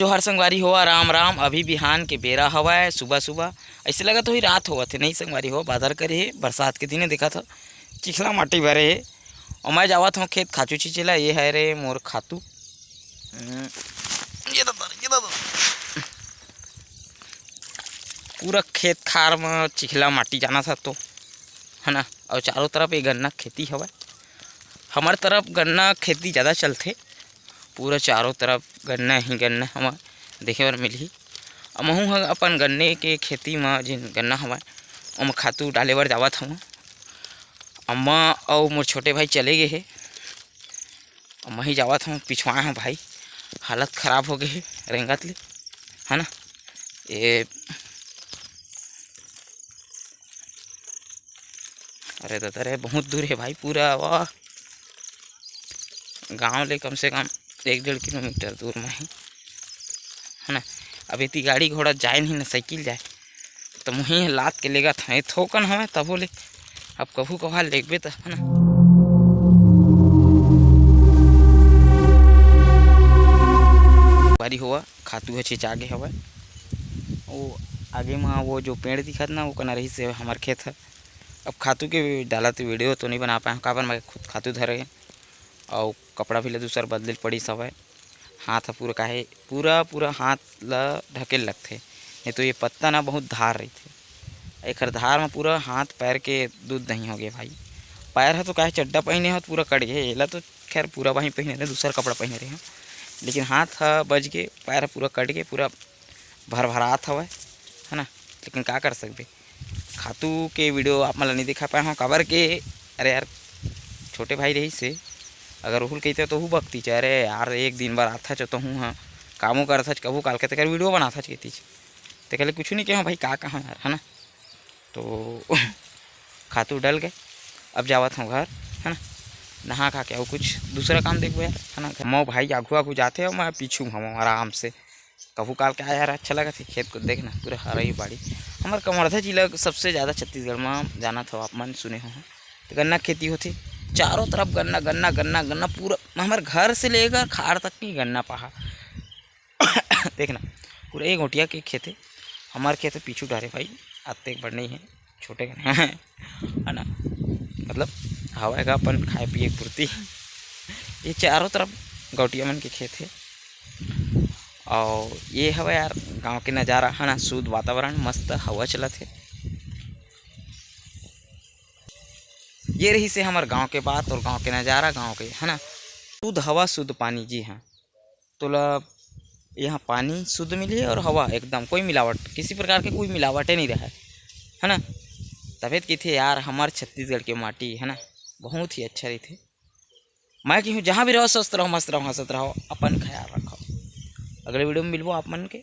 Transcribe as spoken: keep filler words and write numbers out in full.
जोहार संगवारी हो, राम राम। अभी बिहान के बेरा हवय, सुबह सुबह। अइसे लगत होही रात होवत हे, नहीं संगवारी हो, बादर करे हे, बरसात के दिने देखत हो, चिखला माटी भरे हे। अउ मैं जावत हव खेत खातू छींचे ला। ये हरे मोर खातू। हम्म, ये दे, ये दे। पूरा खेत खार म चिखला माटी जानत हव तो, है ना? अउ चारों तरफ ये गन्ना खेती हवय। हमर तरफ गन्ना खेती ज़्यादा चलथे, पूरा चारों तरफ गन्ना ही गन्ना हमर देखे बर मिलही। अउ महूँ ह अपन गन्ने के खेती म जेन गन्ना हवय, ओमा खातू डाले बर जावत हवं। अम्मा अउ मोर छोटे भाई चले गे हे, अउ मैं ही जावत हवं, पिछवाए हवं भाई, हालत खराब हो गे हे रेंगत ले, है ना? ये अरे दादा रे, बहुत दूर हे भाई, पूरा वाह, गांव ले कम से कम एक डेढ़ किलोमीटर दूर में हे, है ना? अब एती गाड़ी घोड़ा जाए नहीं ना, साइकिल जाए, तो मुही लात के लेगत हवे, थोकन हवे तभो ले। अब कभू कभार लेगबे त, है ना? बारी होवा, खातू ह छिंचा गे हवय। वो आगे म वो जो पेड़ दिखत ना, वो कना रहिस हे हमर खेत ह। अब खातू के डालत वीडियो तो नहीं बना पाए, काबर मैं खुद खातू धरे अउ कपड़ा भी ले दूसर बदले ल पड़िस हवय। हाथ ह पूरा काहे, पूरा, पूरा हाथ ल ढकेल लगथे, नहीं तो ये पत्ता ना बहुत धार रहिथे। एखर धार म पूरा हाथ पैर के दूध दही हो गे भाई। पैर ह तो काहे चड्डा पहिने हो, पूरा कट गे, एला तो खैर पूरा बाही पहिने रहे, दूसर कपड़ा पहिने रहे, लेकिन हाथ ह बच गे, पैर ह पूरा कट गे, पूरा भरभरात हवय, है ना? लेकिन का कर सकबे, खातू के वीडियो आप मन ल नहीं दिखा पाए हव, काबर के, अरे यार, छोटे भाई रहिस हे, अगर ओहू ल कहिते तो ओहू बकतीच, "अरे यार, एक दिन बर आथच, तो हूँ ह, कामो करथच, कभू काल के तेकर वीडियो बनाथच," कहितीच। ते कहले, "कुछ नहीं कहे भाई, का कहा यार, है ना?" तो खातू डल गए, अब जावत हूँ घर, है ना, नहा खा के, अउ कुछ दूसरा काम देखबो यार, है ना। मो भाई आघू आघू जाथे अउ मैं पीछू हूँ आराम से। कभू काल के आया यार, अच्छा लगत हे खेत को देखना, पूरा हरा ही बाड़ी। हमर कवर्धा जिला सबसे ज़्यादा छत्तीसगढ़ में, जानत हो आप मन, सुने हो, तो गन्ना खेती होथे, चारों तरफ गन्ना, गन्ना, गन्ना, गन्ना, पूरा हमर घर से लेकर खार तक की गन्ना पहा। देखना, पूरा एक गोटिया के खेत हे, हमर खेत हे पीछू डारे भाई, अतेक बड़ नहीं है, छोटे कन है ना, मतलब हवा का अपन खाए पिए के पूर्ति। ये चारों तरफ गौटिया मन के खेत हे। और ये हवा यार गांव के नज़ारा है ना, शुद्ध वातावरण, मस्त हवा चलत हे। ये रहिस हे हमर गांव के बात और गांव के नज़ारा, गांव के, है ना, शुद्ध हवा, शुद्ध पानी। जी हाँ, तोला यहाँ पानी शुद्ध मिलही और हवा एकदम कोई मिलावट, किसी प्रकार के कोई मिलावटे नहीं रहे, है ना। तभे तो कहिथे यार, हमर छत्तीसगढ़ के माटी, है ना, बहुत ही अच्छा रहिथे। मैं कहूँ, जहाँ भी रहो, स्वस्थ रहो, मस्त रहो, हंसत रहो, अपन ख्याल रखो। अगले वीडियो में मिलबो आप मन के,